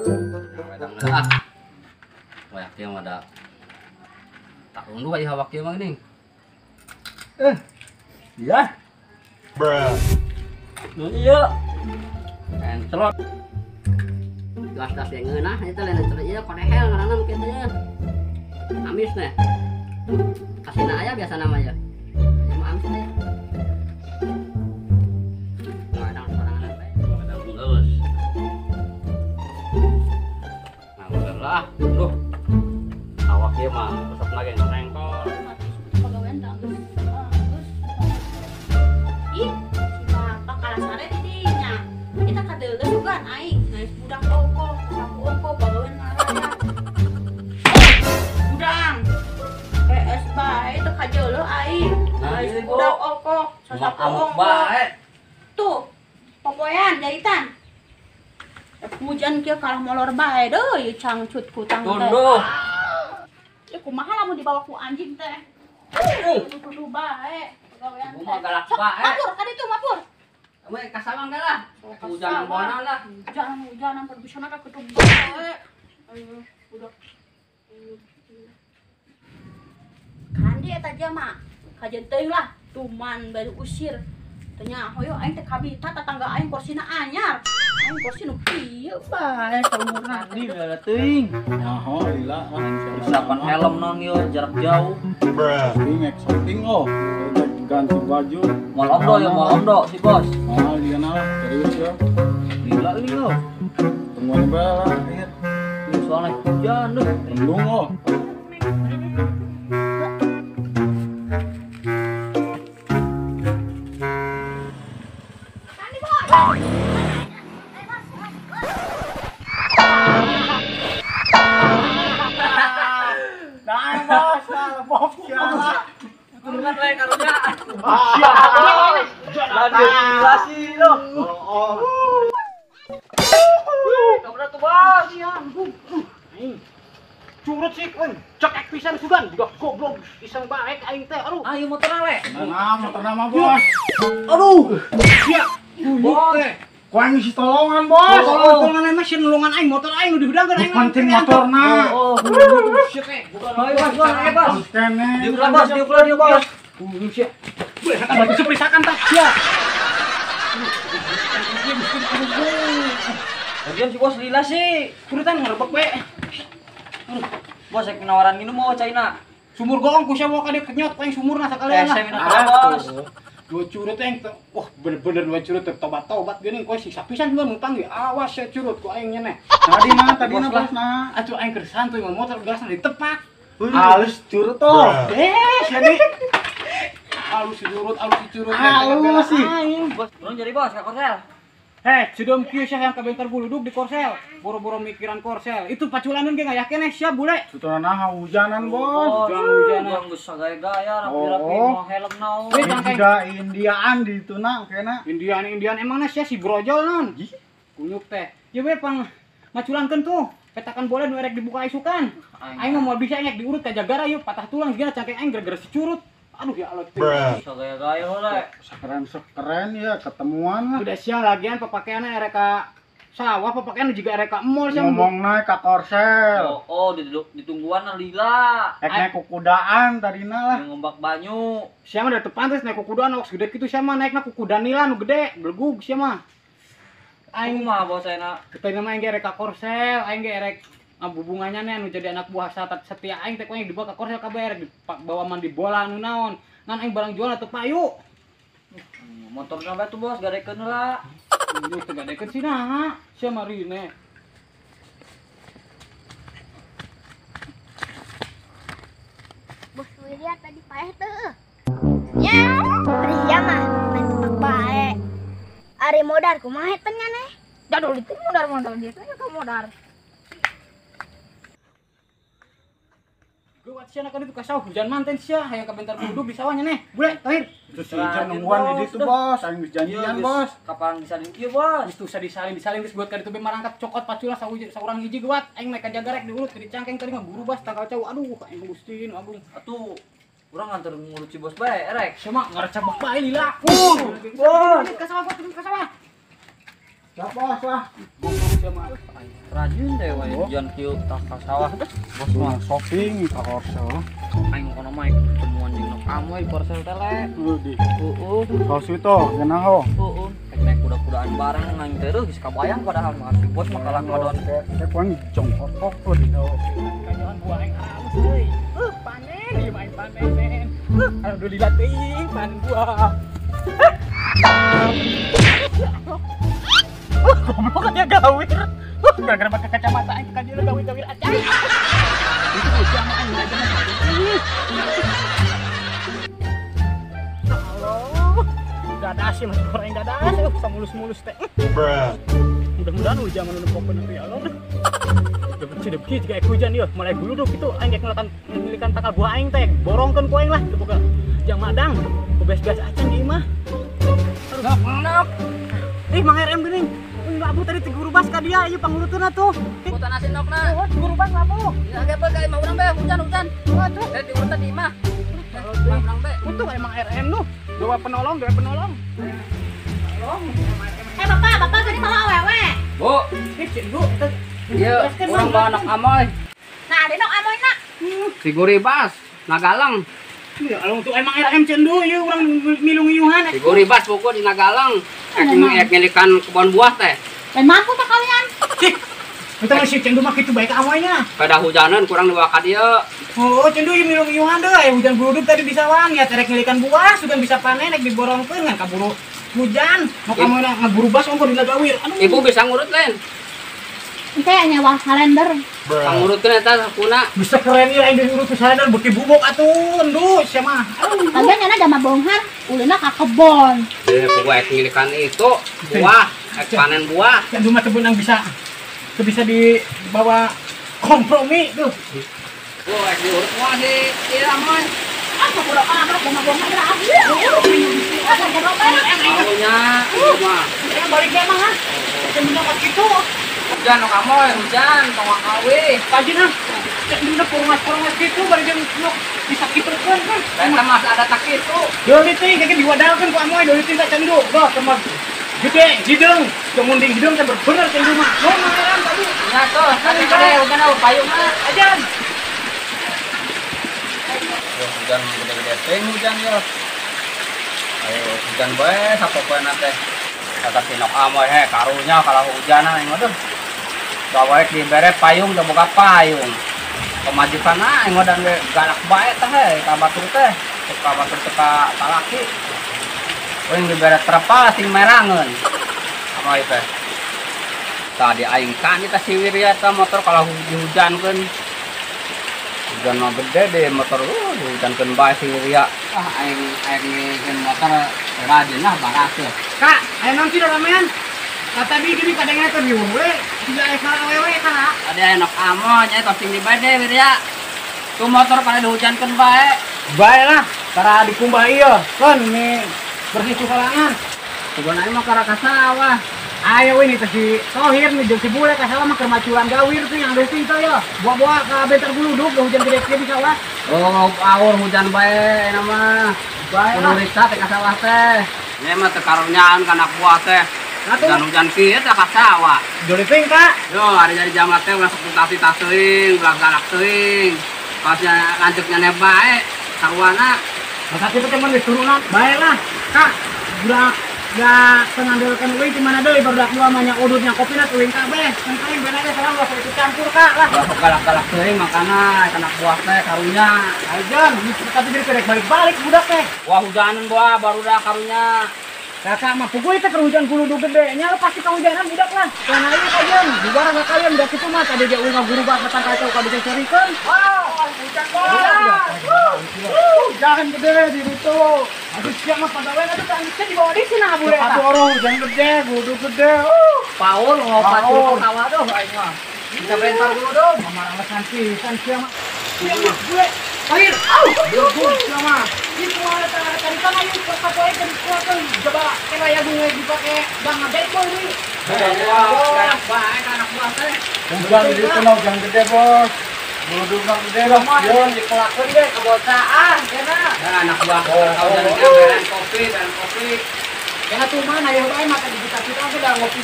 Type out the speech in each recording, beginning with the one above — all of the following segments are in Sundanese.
Ah. Wayak ieu mah da. Tak unduh ieu hawak ieu mah geuning. Iya. Bruh. Nu ieu. Encelot. Gas-gas yang ngeunah eta lain encelot ieu kodehel ngaranna nu kieu teh. Amis teh. Kasina aya biasa namanya. Ieu mah amis teh. Kadang sorangan bae, kadang geus. Nah, udah lah. Duh. Awak ieu mah resep lagi ngerengkol. Pagawean teh geus. Geus. Ih, si bapak kalah sare di dinya. Kita kadeuleuh sugan aing, geus budak ongkoh, sapu ongkoh pagawean ngaraya. Budang. Es bae teu kajeuleuh aing. Geus budak ongkoh, sasapu ongkoh. Tuh, popoean jahitan. Hujan kieu kalah molor bae deui cangcut kutang teh. Tunduh. Ya kumaha lamun dibawa ku anjing teh. Kudu bae pagawean teh. Kumaha galak bae. Mapur ka ditu mapur. We kasawang lah. Hujan bonan lah. Hujan-hujanan perbisana ka kudu bae. Ayo budak. Kandi eta jama kajen teuing lah tuman baru usir. Tanya hoyo aing teh kabita tetangga aing korsina anyar. Aing korsi nu kieu bae saumurna. Kandi lila teuing. Nyaho lila. Persiapan helm non ieu jarak jauh. Bruh. Exciting oh. Ganti baju. Moal omdo ya, moal omdo si bos. Ah, lian lah, serius ya. Lila lila. Tungguan bae lah, akhir. Soalnya hujan duh. Mendung oh. Tulungan le karunya. Lanjut lo. Oh. Kamu tuh bos. Curut sih, cekek pisan sugan, juga goblok iseng baek aing teh. Aduh. Ayo motor le. Nah, motor nama bos. Aduh. Sia. Bos. Ku aing si tolongan bos. Tolongan mah sieun nulungan aing motor aing nu dihudangkeun aing. Penting motorna. Oh. Sia teh. Ayo bos, ayo bos. Diulah bos, diulah dia bos. Sia. Batu seprisakan tak sia. Lagian si bos lila sih. Turutan ngerebek we. Bos saya penawaran minum mau China. Sumur goong ku sia mau ka dieu kenyot aing sumurna sakalian lah. Saya minum bos. Dua curut yang wah bener-bener dua curut tobat-tobat geuning kowe siksa pisan gua numpang ge awas ya curut ku aing nyeneh. Tadi mah tadi na bos na. Atuh aing keur santuy mah motor gasna ditepak. Halus curut toh. Jadi halus curut, halus curut. Halus sih. Bos, belum jadi bos ka Korsel. Heh, sidom kieu sia yang kabentar buludug di Korsel. Boro-boro mikiran Korsel. Itu paculanan ge ngayakeun sia bule. Suturana hujanan, bos. Hujan-hujanan geus sagaya-gaya rapi-rapi mau helm naon. Juga Indiaan di itu na kena. Indian emangna sia si brojol non. Kunyuk teh. Ieu we pang maculankeun tuh. Petakan bola nu erek dibuka isukan. Aing mah moal bisa aing diurut ka jagara yeuh patah tulang sigana cangkeng aing gara-gara si curut. Aduh ya Allah. Sagaya-gaya heula. Sekeren-sekeren ya ketemuan lah. Udah sia lagian papakaianna erek ka sawah, papakaian juga erek ka mall sia. Ngomong naik ka Korsel. Oh, ditungguan lila. Ek naik kukudaan tadina lah. Ngombak banyu. Sia mah da teu pantes naik kukudaan awak segede kitu sia mah naikna kukudan nila nu gede, belegug sia mah. Aing mah bos ayeuna. Teu mah aing ge erek ka Korsel, aing ge erek hubungannya nih anu jadi anak buah setia aing teh aing dibawa ka Korsel kabeh erek dibawa mandi bola anu naon. Ngan aing barang jual atuh payu. Motorna bae tuh bos gadekeun heula. Ieu teh gadekeun sih naha? Sia marine. Bos Wirya tadi paeh teu. Nya, ari sia mah main tepak bae. Ari modar kumaha teh nya neh? Jadul itu modar-modar dia teh ka modar. Geuwat sia kan itu ka sawah hujan manten sia hayang kabentar duduk di sawahnya neh. Bule, Tahir. Terus si Ican nungguan di ditu bos, aing geus janjian bos. Kapan disalin kieu bos? Geus tuh disalin, disalin geus buat ka ditu be marangkat cokot pacula saurang hiji geuwat. Aing naik ka jagarek diurut ke dicangkeng tadi mah buru bas tangkal cau. Aduh, aing Gusti nu agung. Atuh urang nganter ngurut si bos bae erek. Sia mah ngarecabek bae lila. Bos, ka sawah, ka sawah. Siap bos lah. Rajin deh wae hujan kieu tah ka sawah. Bos mah shopping ka Korsel. Aing kono mah temuan jeung nok amoy Korsel teh le. Di. Heeh. Kaos itu geunah ho. Heeh. Naik kuda-kudaan bareng aing teh geus kabayang padahal mah si bos mah kalah ngadon. Kayak poin jongkok kok di daun. Kajohan buah aing halus euy. Panen ieu mah aing panen. Alhamdulillah teuing panen buah. Goblok aja gawir. Gara-gara pakai kacamata aing ka dieu gawir-gawir aja. Itu hujan aing aja. Allah. Dadas sih masih goreng dadas, samulus-mulus teh. Mudah-mudahan hujan anu nempokeun ya Allah. Debeki jika hujan ieu, mulai guluduk kitu aing geus ngelikan takal buah aing teh, borongkeun ku aing lah teu boga jang madang, bebas-bebas acan di imah. Nok. Ih, Mang RM geuning. Labu tadi ti guru bas ka dia ieu pangulutuna tuh. Hutan asin nokna. Oh, guru bas labu. Ya ge ka imah urang be hujan-hujan. Waduh. Eh diurutan di imah. Urang be. Untung emang RM nu. Dua penolong, dua penolong. Tolong. Eh bapak, bapak geuning mawa awewe. Bu. Ih, cik Bu. Ieu urang bawa anak amoy. Nah, ada nok amoy nak. Si guribas, nagalang. Ya Allah, untuk emang RM cendu ieu urang milu ngiyuhan. Si guribas buku di nagalang. Ek ngelikan kebun buah teh. Dan mampu tak kalian? Cik. Kita si cendu mah kitu bae ka amoynya. Pada hujanan kurang dibawa ka dieu. Oh, cendu ieu milu ngiyuhan deui, aya hujan guruduk tadi di sawah, niat erek ngelikan buah, sugan bisa panen rek diborongkeun ngan kaburu hujan. Mau kamu ngagurubas ongko dina gawir. Aduh. Ibu bisa ngurut lain. Engke nyewa kalender. Pangurutkeun eta sakuna. Bisa keren ieu aing diurut ku kalender beuki bubuk atuh, endu sia mah. Aduh. Kalian nyana jama bonghar, ulina ka kebon. Eh, puguh ek ngilikan itu buah, ek panen buah. Cendu mah teu beunang bisa teu bisa dibawa kompromi tuh. Bu, ek diurut moal si ieu amoy. Ah, bodoh amat jama bonghar lah. Nya, mah. Balik ge mah. Cendu mah kitu. Hujan nok amoy, hujan tong kawe. Pajin ah. Cendu purungas-purungas kitu bari jeung nok bisa kitukeun kan. Eta mah ada tak kitu. Deuli teh kake diwadalkeun ku amoy, deuli teh ka cendu. Goh kemah gede hideung, munding hideung teh bener cendu mah. Nuhun Mang Eram tadi. Nya tuh, tadi gede hujan au payung mah. Ajan. Yo hujan gede-gede teh hujan yo. Ayo hujan bae sapopoena teh. Kata si nok amoy he karunya kalau hujanan aing mah tuh. Bawa dibere payung teu boga payung. Pemajikan aing mah dan galak bae teh he ka batur teh. Ka batur teh ka talaki. Aing dibere terpal sing merangeun. Amoy teh. Tadi aing kan eta si Wirya eta motor kalau dihujankeun. Hujan mah gede deh motor dihujankeun bae si Wirya. Ah aing aing motor rajin lah baraseuh. Kak, aya naon sih ramean? Kata tadi gini kadangnya teh riweuh we, tidak aya salah awewe kak. Ada enak amoy nya tos sing dibae Wirya. Tuh motor pada dihujankeun bae. Bae lah, tara dikumbah ieu. Kan ini bersih cukalangan. Tujuan aing mah kara ka sawah. Ayo ini teh si Tohir nih jeung si Bule ka sawah mah keur maculan gawir tuh yang deui teh ya. Buah-buah ka bentar guluduk hujan gede kieu di sawah. Oh, awur hujan bae na mah. Bae lah. Kudu riksa teh ka sawah teh. Nya mah teu karunyaan kana buah teh. Hujan-hujan kieu teh ka sawah. Joli ting kak. Yo, ari jadi jamat teh ulah sok tati teuing, ulah galak teuing. Pas lanceuknya ne bae sarwana. Masa kitu teh mun geus turunan bae lah. Kak, budak gak pengandalkan uing di mana deui barudak dua mah nya udutnya kopina uing kabeh. Kan aing bener ge salah ulah ikut campur kak lah. Ulah galak-galak teuing makana kana buah teh karunya. Ajan, tapi jadi kerek balik-balik budak teh. Wah hujanan buah barudak karunya. Kakak mah puguh teh keur hujan guludug gede nya pasti kahujanan budak lah. Kana ieu kajeun, bubar ka kalian udah kitu mah tadi ge uing guru bak petang kacau ka bisa cerikeun. Wah, hujan bos. Hujan gede di ditu. Aduh sia mah pagawean atuh teh di bawah di sini nah bule eta. Atuh orang hujan gede, guludug gede. Paul ngopat dulu sawah tuh aing mah. Bisa bentar dulu dong. Mamar alasan pisan sia mah. Sia mah bule. Air. Au. Bule sia mah. Itu mah tadi kan aing pakai kan kuakeun coba kena ya bunga dipake bang ngabekol deui. Wah, bae anak buah teh. Hujan di ditu hujan gede, Bos. Guludug gede lah. Yo dikelakeun ge ka bocah kena. Nah, anak buah hujan gede beren kopi, beren kopi. Karena tuh mana ya bae makan di kita oge da ngopi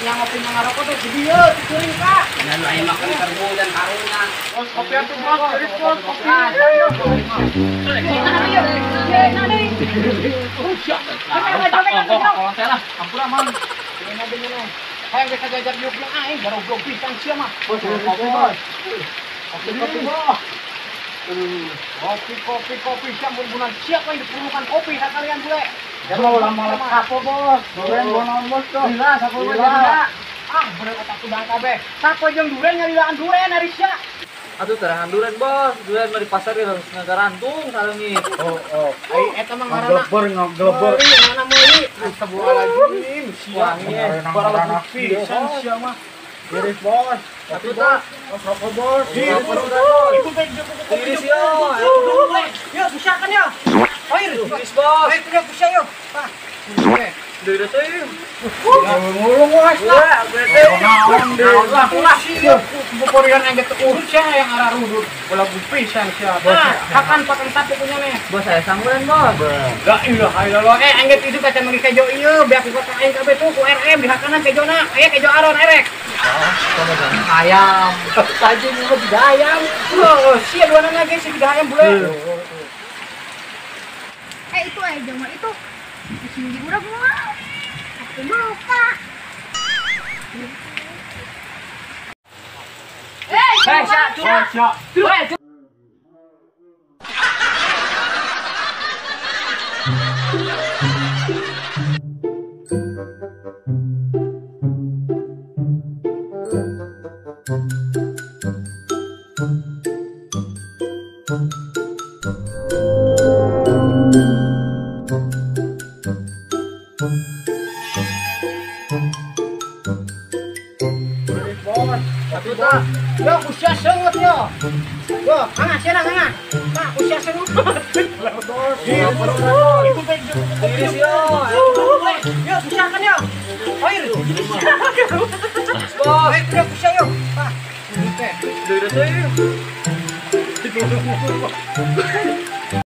yang ngopi ngarokok teh di dieu curing Pak. Nya nu aya makan kerbu dan karunya. Bos kopi atuh bos, jadi bos kopi. Ampura mang. Hayang geus ngajak diuk jeung aing garoblog pisan sia mah. Bos kopi bos. Kopi kopi bos. Kopi kopi kopi sia mun siapa yang diperlukan kopi sakalian bule. Ya mau lama kapo bos. Duren bonon bos tuh. Lila sapo bos lila. Ah bener otak tudang kabeh. Sapo jeung duren nyalilaan duren ari sia. Atuh terahan duren bos. Duren mah di pasar ge harus ngagarantung saleungit. Oh oh. Ai eta mah ngaranna ngeglebor ngeglebor. Ngaranna meuli. Astagfirullahaladzim. Sia. Barang pisan sia mah. Iris bos. Atuh tah. Bos rokok bos. Itu teh Iris yo. Yo kusakan yo. Air. Iris bos. Air kuda kusa yo. Tah. Deui teh. Ngulung wah. Wah, teh. Naon deui. Lah ulah sia. Buporian aing teu urut sia yang arah rudut. Bola pisan sia. Tah, hakan pakan sapu punya nih. Bos saya sangguran bos. La ilaha illallah. Eh aing geus itu kaca meuli kejo ieu beak ku kota aing kabeh tuh ku RM dihakanan kejona. Aya kejo aron erek. Ayam. Saji mah juga ayam. Loh, sia duanana ge si ayam bule. Eh itu aya jamur itu. Di sini urang mah. Aku lupa. Eh, sia, curang. Sia. Weh, Atuh tah. Yo usia seungeut yo. Yo, mangga sia mangga. Tah usia seungeut. Itu teh Iris yo. Yo kusakan yo. Air. Bos. Air kuda kusa yo. Tah. Deui teh.